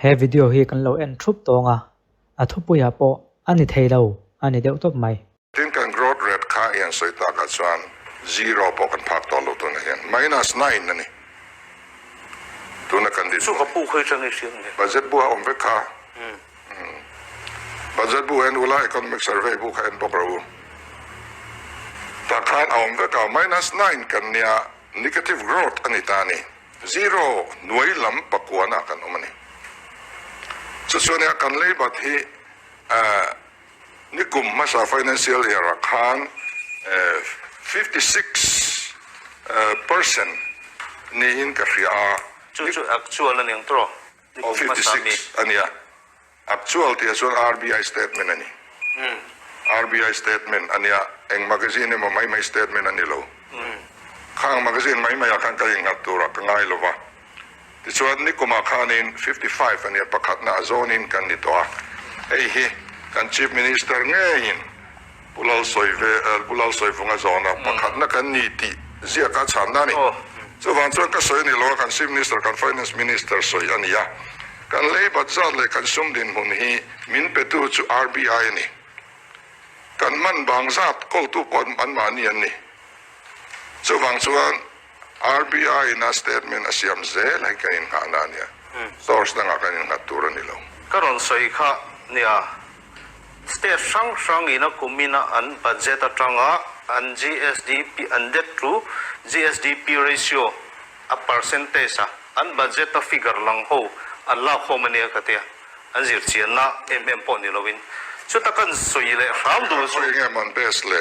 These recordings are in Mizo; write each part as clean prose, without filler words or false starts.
He video hi kan lo en thup tawng a, a thupuiah pawh a ni thei lo a ni deuh tawp mai. Tin kan growth rate kha i han sawi takah chuan zero pawh kan phak tawh lo tunah hian minus nine a ni tuna kan din Chu ka pu khawi tang i hriat nge? Budget bu a awm vek kha. Budget bu en ula economic survey bu kha en bawk rawh u. Tah khan a awm vek a minus nine kan nia negative growth a ni ta a ni. Zero hnuai lam pakuana kan awm a ni. Chu chuan nia kan leibat hi nikum hmasa financial year ah khan 56% niin ka hria a. Chu chu actual a ni ang tawh. Aw 56 a nia. Actual tih ah chuan RBI statement a ni. RBI statement a nia, eng magazine emaw mai mai statement a ni lo. Khang magazine mai mai ah khan ka innghat tur ah ka ngai lo va. Tichuan nikum ah khanin 55 a nia, pakhatna a zawnin kan ni tawh a. Hei hi kan Chief Minister ngeiin Pu Lalsawive, Pu Lalsawivunga zawna pakhatna kan ni tih ziak a chhanna a ni. Chuvang chuan ka sawi a ni lo a, kan Chief Minister, kan Finance Minister sawi a ni a. Kan leibat zat leh kan sum dinhmun hi min petu chu RBI a ni. Kan man bang zat kawltu pawh anmahni an ni. Chuvang chuan RBI in a statement a siam zel hi kan innghahna a nia. Source dangah kan innghat tur a ni lo. Ka rawn sawi kha nia. State hrang hrang in a kum in a an budget atanga an GSDP an debt to GSDP ratio a percentage a an budget a figure lang ho an lak khawm a nia ka tia an zir chianna em em pawh ni lo in chuta kan sawi leh hram duh chu. Khawi nge man best le?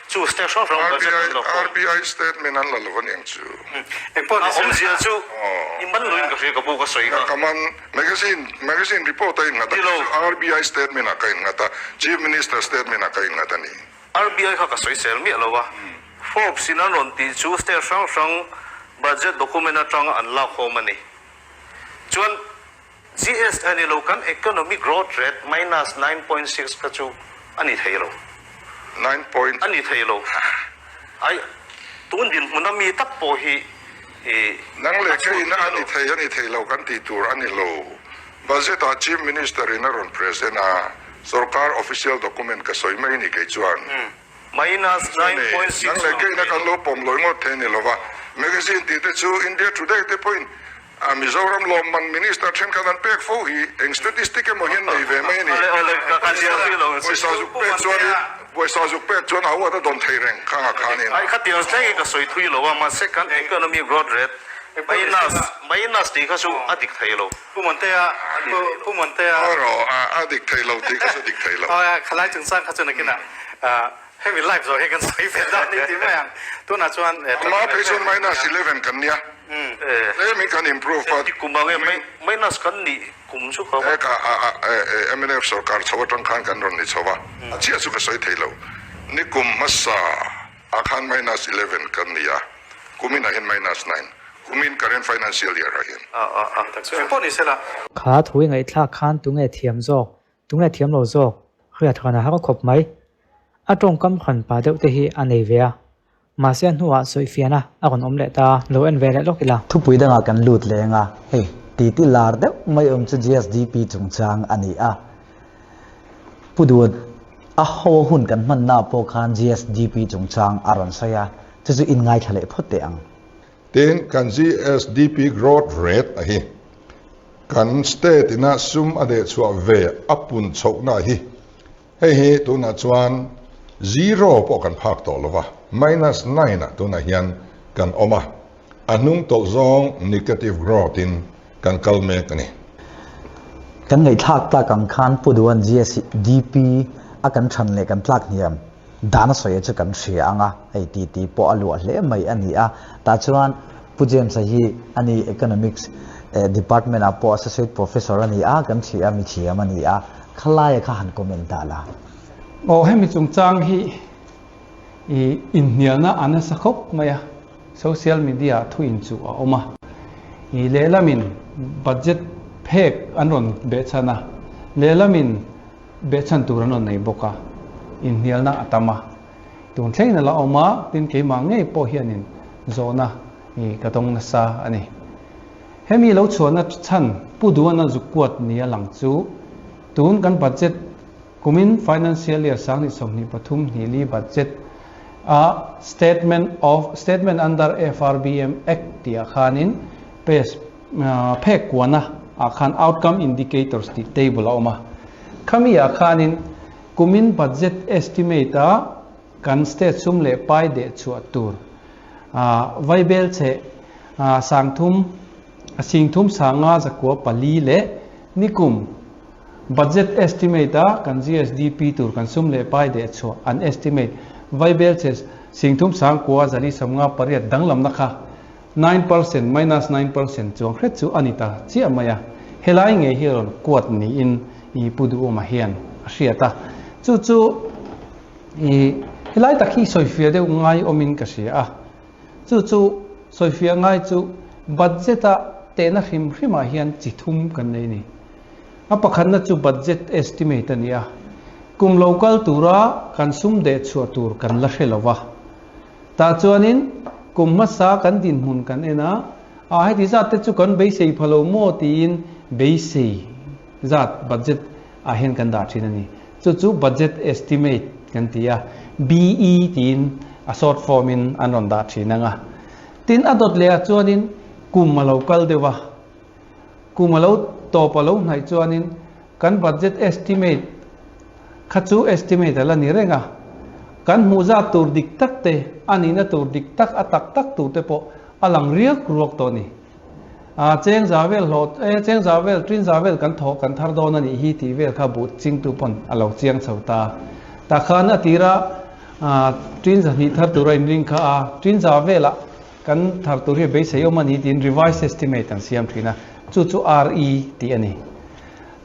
Chu state hrang hrang budget an la khawm. RBI statement an la lo a niang chu. A awmzia chu i man lo in ka hria ka bu ka sawi kha. Ka man Magazine magazine report a innghat a, Nilo. RBI statement ah ka innghat a, Chief Minister statement ah ka innghat a ni. RBI kha ka sawisel miah lo a, Forbes in an rawn tih chu state hrang hrang budget document atanga an lak hawm a ni. Chuan GS a ni lo, kan economy growth rate minus 9.6 kha chu a ni thei lo. Nine point. A ni thei lo. Ai, tun dinhmun a mi tak pawh hi i Nang leh a ka chhut ina thei a ni lo. thei a ni thei lo kan tih tur a ni lo. Budget ah Chief Minister in a rawn present a, sorkar official document ka sawi mai ni kei chuan. Minus Chuan nine e, point six nang leh lo ka ina thei kan lo. lo pawm lawi ngawt thei a ni lo va. Magazine tih te chu India Today te pawhin a Mizoram lawmman Minister thenkhat an pek fo hi eng statistic emaw hian nei ve mai a ni. Awle awle ka ka ziah zui lo. Pawisa zuk pek chuan i pawisa zuk pek chuan a huat a dawn thei reng khang ah khanin. Ai khatiang thleng in ka sawi thui lo a mahse kan economy growth rate minus minus tih kha chu a dik thei lo. Pu Montea Pu Pu Montea. Aw rawh a a dik thei lo tih kha chu dik thei lo. Aw khalai chungchang kha chu nakin ah hemi live zawh hi kan sawi ve dan ni ti mai ang. Tunah chuan Amah phei chuan minus 11 kan nia. Tlem in kan improve a. Ti kum ang e, minus kan nih kum chu ka. Heka a mnf sorkar chho atang khan kan rawn ni chho a, a chiah chu ka sawi thei lo. Ni kum hmasa ah khan minus 11 kan ni a, kumin ah hian minus 9, kumin current financial year ah hian. Engpawh ni sela. Kha thu i ngaihthlak khan tunge thiam zawk Tunge thiam lo zawk? Hriat hran a har khawp mai. A tawngkam hran pa deuh te hi a nei ve a. Mahse a hnuah sawifiahna a rawn awm leh ta a, lo en ve leh lawk ila. Thupui dangah kan lut leng a, hei titi lar deuh mai awm chu GSDP chungchang a ni a. Pu Duat, a ho hun kan hmanna pawh khan GSDP chungchang a rawn sawi a, chu chu inngaithla leh phawt teh ang. Tin, kan GSDP growth rate a hi kan state ina sum a deh chhuah ve a pun chhohna hi hei hi tunah chuan zero pawh kan phak tawh lova, minus 9 ah tunah hian kan awm a, a hnung tawlh zawng negative growth in kan kal mek a ni. Kan ngaihthlak tlak ang khan Pu Duan GSDP a kan than leh kan tlak hniam Dan a sawi chu kan hria ang a, hei ti ti pawh a luah hle mai a ni a. Tah chuan Pu James-a hi a ni Economics Department ah pawh Associate Professor a ni a, kan hria a, mi thiam a ni a. Khalaia kha han comment ta la. Aw hemi chungchang hi i inhnialna a nasa khawp mai a, social media ah thu inchuh a awm a. I lehlamin budget phek an rawn behchhan a, lehlamin Behchhan tur an rawn nei bawk a, inhnialna a tam a. Tun thlengin a la awm a, tin keimah ngei pawh hianin zawhna i ka dawng nasa a ni. Hemi lo chhuahna chhan Pu Duhana zuk kuat nia lang chu tun kan budget kumin financial year 2023 hnih li budget a statement of statement under FRBM Act tih ah khanin page phek kuana ah khan outcome indicators tih table a awm a. Khami ah khanin kumin budget estimate a kan state sum leh pai deh chhuah tur vaibel chhe 30 singthum sanga zakua pali leh nikum budget estimate a kan GSDP tur kan sum leh pai deh chhuah an estimate vaibel chhe singthum sangkua zali samnga pariat danglam na kha 9% minus 9% chuang hret chu ani ta chiah mai a. Helai nge hi rawn kuat niin i pu duhawm hian a hriat a. Chu chu i helai tak hi sawifiah deuh ngai awmin ka hria a. Chu chu sawifiah ngai chu budget a tehna hrim hrimah hian chi thum kan nei ni. A pakhatna chu budget estimate ani a. Kum local tura kan sum deh chhuah tur kan la hre lova. Ta chuanin kum hmasa kan dinhmun kan en a, a heti zat te chu kan beisei phalo maw tiin beisei zat budget ah hian kan dah thin ani. Chu chu budget estimate kan ti a, BE tiin a short form in an rawn dah thin anga. Tin a dawt leh ah chuanin kum a lo kal deuh a, kum a lo tawp a lo hnaih chuanin kan budget estimate kha chu estimate a la ni reng a. Kan hmuh zat tur dik tak te, a nihna tur dik tak a tak tak tur te pawh a lang riak ruak tawh a ni. A cheng za vel hlawh e cheng za vel tin za vel kan thawh kan thar dawn a nih hi tih vel kha buh chingtu pawn a lo chiang chho ta. Tah khan a tira tin za hnih thar tura inring kha a tin za velah kan thar tur hi beisei awm a ni tiin revised estimate an siam thin a, chu chu RE tih a ni.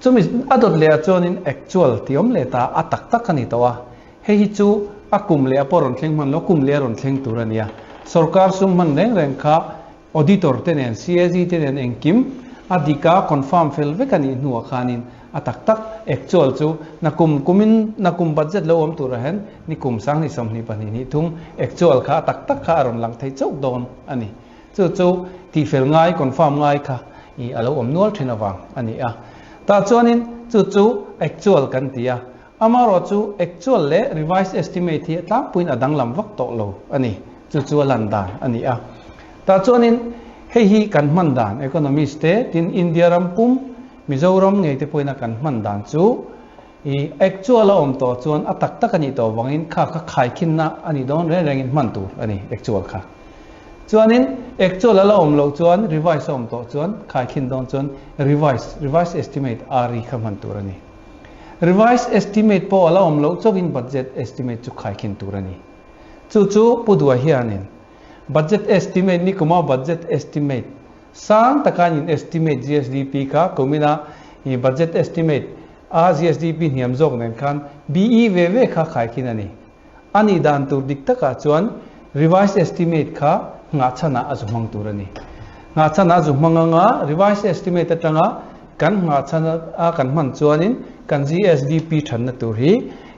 Chumi a dawt leh ah chuanin actual tih awm leh ta a tak tak a ni tawh a. Hei hi chu a kum leh a pawh rawn thleng hman lo, kum leh a rawn thleng tur a ni a. Sorkar sum hman reng reng kha auditor te nen, CAG te nen engkim a dik a confirm fel vek a nih hnuah khanin a tak tak actual chu nakum kumin nakum budget lo awm turah hian nikum 2022 hnih thung actual kha a tak tak kha a rawn lang thei chauh dawn a ni. Chu chu tihfel ngai confirm ngai kha i a lo awm nual thin avang a ni a. Tah chuanin chu chu actual kan ti a, amarawh chu actual leh revised estimate hi a tlangpuiin a danglam vak tawh lo a ni. Chu chu a lan dan a ni a. Tah chuanin hei hi kan hman dan economist te tin India ram pum Mizoram ngei te pawhin a kan hman dan chu i actual a awm tawh chuan a tak tak a nih tawh vangin kha kha khaikhinna a nih dawn reng rengin hman tur a ni actual kha. Chuanin actual a la awm loh chuan revise a awm tawh chuan khaikhin dawn chuan revise revised estimate RE kha hman tur a ni. Revised estimate pawh a la awm loh chauhin budget estimate chu khaikhin tur a ni. Chu chu Pu Dua hianin budget estimate nikuma budget estimate sang taka in estimate GSDP kha kumina i budget estimate a GSDP hniam zawk nen khan BE ve ve kha khaikhin a ni. Ani dan tur dik takah chuan revised estimate kha ngah chhanah a zu hmang tur a ni. Ngah chhanah a zu hmang anga revised estimate atanga kan ngah chhan a kan hman chuanin kan GSDP thanna tur hi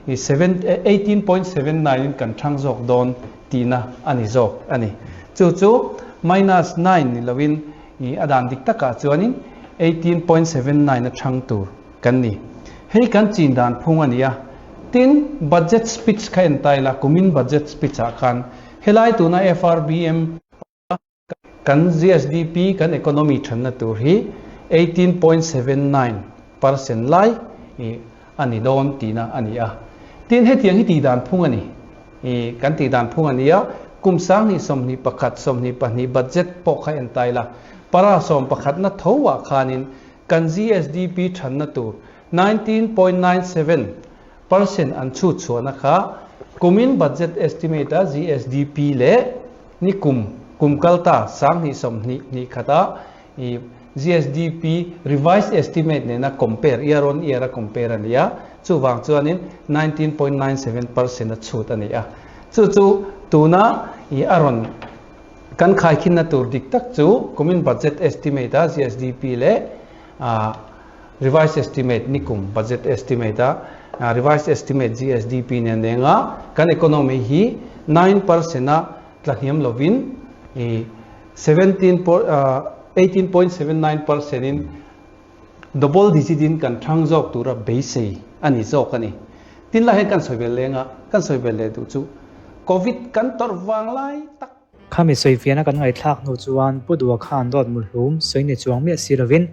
i 18.79 in kan thang zawk dawn tihna a ni zawk a ni. Chu chu minus 9 ni lovin i a dan dik takah chuanin 18.79 a thang tur kan ni. Hei kan chin dan phung a ni a. Tin budget speech kha en tai la kumin budget speech ah khan helai tuna FRBM kan GSDP kan economy thanna tur hi 18.79% lai i ani dawn tihna a ni a. Tin hetiang hi tih dan phung a ni. I kan tih dan phung a ni a. Kum 2021 22 budget pawh kha en tai la. Para sawm pakhat na tho ah khanin kan GSDP thanna tur 19.97% an chu chuana kha kumin budget estimate a GSDP le ni kum kum kalta 2020 ni khata i GSDP revised estimate ne na compare year on year a compare ania chu wang chuanin 19.97% a chut ani a. Chu chu tuna i aron kan khaikhin na tur dik tak chu kumin budget estimate a GSDP le a revised estimate nikum budget estimate a revised estimate GSDP ne nenga kan economy hi 9% a tlahniam lovin i 17. 18.79 percent in double digit in kan thang zawk tura beisei a ni zawk a ni. Tin lai hian kan sawi vel leng a, kan sawi vel leh duh chu Covid kan tawrh vang lai tak. Khami sawifiahna kan ngaihthlak hnu chuan Pu Dua khan dawt muhlum sawi ni chuang miah si lovin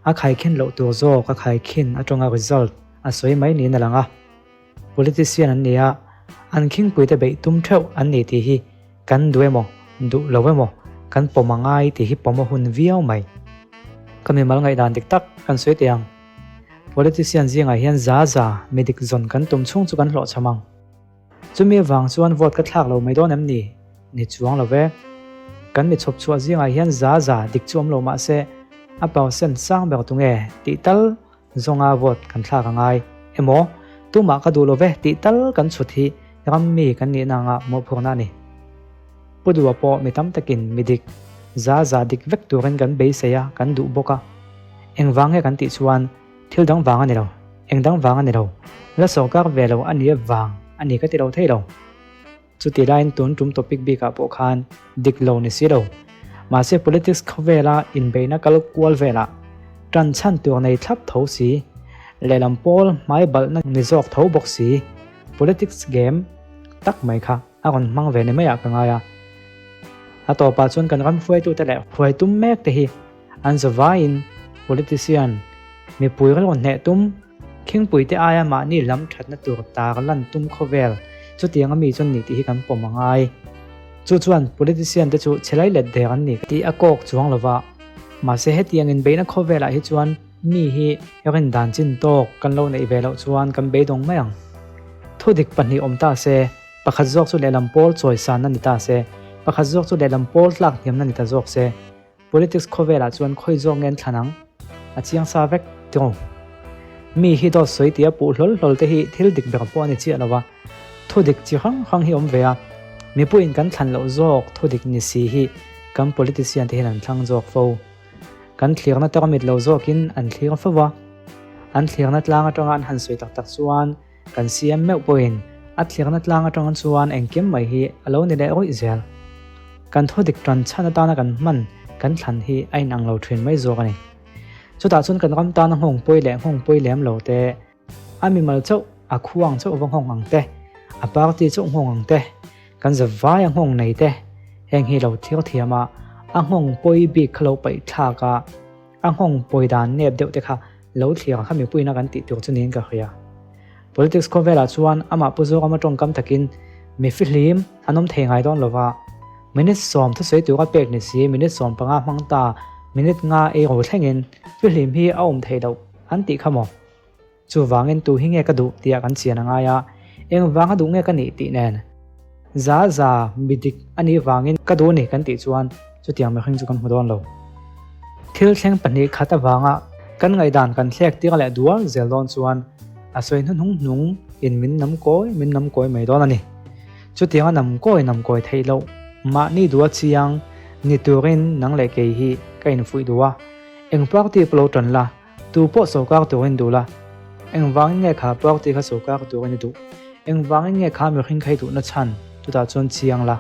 a khaikhin loh tur zawk a khaikhin atanga result a sawi mai niin a lang a. Politician an ni a, an khingpuite beih tum theuh an ni tih hi kan duh emaw, duh lo emaw, kan pawm a ngai tih hi pawm a hun viau mai. Ka mimal ngaihdan dik tak kan sawi teh ang. Politician zingah hian za za mi dik zawn kan tum chhung chu kan hlawhchham ang. Chumi avang chuan vote ka thlak lo mai dawn em ni? Ni chuang lo ve. Kan mi chhawp chhuah zingah hian za za dik chu awm lo mah se, a percent sang ber tunge tih tal Zawnga vote kan thlak a ngai emaw, tumah ka duh lo ve tih tal kan chhut hi ram mi kan nihna anga mawhphurhna a ni. Pu Dua pawh mi tam takin mi dik, za za dik vek turin kan beisei a, kan duh bawk a. Engvang nge kan tih chuan thil dang vang a ni lo, eng dang vang a ni lo, la sawrkar ve lo a nia vang a ni ka ti lo thei lo. Chuti laiin tun tum topic bikah pawh khan dik lo ni si lo. Mahse politics khawvela inbeihna kal kual velah tan chhan tur nei thlap tho si, lehlam pawl hmai balhna ni zawk tho bawk si, politics game tak mai kha a rawn hmang ve ni maiah ka ngai a. A tawpah chuan kan ram hruaitute leh hruai tum mek te hi an zavaiin politician mipui rilru hneh tum, Khingpuite aia mahni lam thatna tur tar lan tum khawvel chutiang ami chuan ni tih hi kan pawm a ngai. Chu chuan politician te chu chhelai let der an ni tih a kawk chuang lo va. Mahse hetiang inbeihna khawvelah hi chuan mi hi rindan chin tawk kan lo neih ve loh chuan kan beidawng mai ang. Thudik pahnih awm ta se, pakhat zawk chu lehlam pawl chawisanna ni ta se, pakhat zawk chu lehlam pawl tlak hniamna ni ta zawk se, Politics khawvelah chuan khawi zawk nge an thlan ang? A chiang sa vek tiraw? Mi hi dawt sawi tia puh hlawl hlawl te hi thil dik ber pawh a ni chiah lo va, thu dik chi hrang hrang hi awm ve a, mipuiin kan thlan loh zawk thu dik ni si hi kan politician te hian an thlang zawk fo. Kan thlirna tawk a mit lo zawkin an thlir fo va, an thlirna tlang atanga an han sawi tak tak chuan kan CM meuh pawhin a thlirna tlang atang chuan engkim mai hi a lo ni leh rawih zel. Kan thudik tan chhan atana kan hman kan thlan hi a inang lo thin mai zawk a ni. Chutah chuan kan ram tana nghawng pawi leh nghawng pawi lem lo te, a mimal chauh a khuang chauh va nghawng ang te, a party chauh nghawng ang te, kan zavai a nghawng nei te, heng hi lo thlir thiam a, a nghawng pawi bik kha lo paih thlak a, a nghawng pawi dan nep deuh te kha Lo thlir kha mipuiin a kan tih tur chu niin ka hria. Politics khawvelah chuan amah Pu Zorama tawngkam takin mi fihlim an awm thei ngai dawn lova, minute sawm thusawi tura pek ni si minute 15 hmang ta minute nga ei ro thlengin fihlim hi a awm theih loh an tih kha maw? Chuvangin tu hi nge ka duh tih ah kan chian a ngai a, engvanga duh nge ka nih tih nen za za mi dik a nih vangin ka duh ni kan tih chuan chutiang mihring chu kan hmu dawn lo. Thil thleng pahnih khat avanga kan ngaihdan kan thlek tir leh dual zel dawn chuan a sawi hnuhnung hnung in min nam kawi min nam kawi mai dawn a ni. Chutianga nam kawi nam kawi theih loh mahni duha chiang ni turin nang leh kei hi ka infuih duh a, eng party pawh lo tan la, Tu pawh sawrkar turin duh la. Engvangin nge kha party kha sawrkar turin i duh? Engvangin nge kha mihring kha i duhna chhan? Chutah chuan chiang la.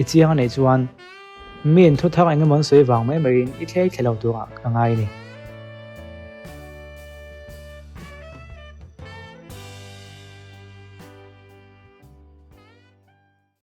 I chiang a neih chuan miin thu thar engemaw an sawi vang mai maiin i thlei thle lo turah ka ngai a ni.